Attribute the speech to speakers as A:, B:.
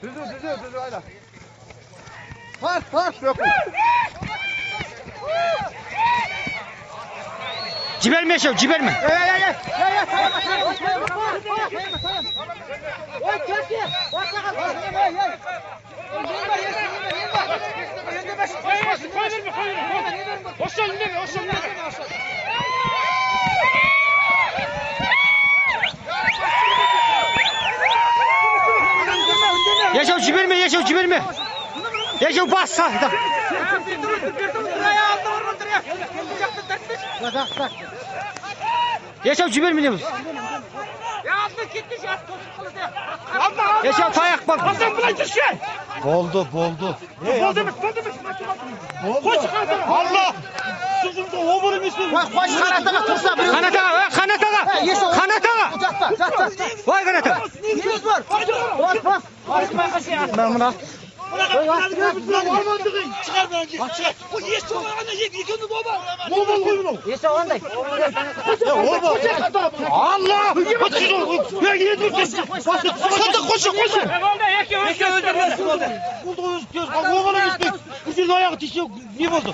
A: Түзу, түзу, түзу айда. Тарт, тарт, өкіл.
B: Жіберме, Ешеу, жіберме.
A: Ей, ей, ей, ей, ей, тарама, тарама, тарама, тарама, тарама.
C: Ой, кете!
A: Ей, ей.
D: Қой берме, қой берме. Осы жолын берме, осы жолын берме.
B: Ешеу, жіберме, Ешеу, жіберме. Ешеу, бас сал. Ешеу, жіберме дейміз. Ешеу, таяқ бар.
D: Асан былай жүрші.
E: Болды, болды.
D: Болды емес, болды емес. Қойшы, Қанат аға.
E: Алла! Сіздің обыр емес пе?
A: Қойшы, Қанат аға, тұрса біреу.
B: Қанат аға, ей, Қанат аға. Қанат аға.
A: Жатпа, жат, жат.
B: Ой, Қанат аға.
A: Неміз бар. Бас, бас. Мына, мына.
E: Обал ғой мынау. Обал. Алла! Сандық қойшы, қойшы.
D: Болды, екеуі
E: Болды ғой, обал емес пе? Бұл жерде аяғы тисе не болды?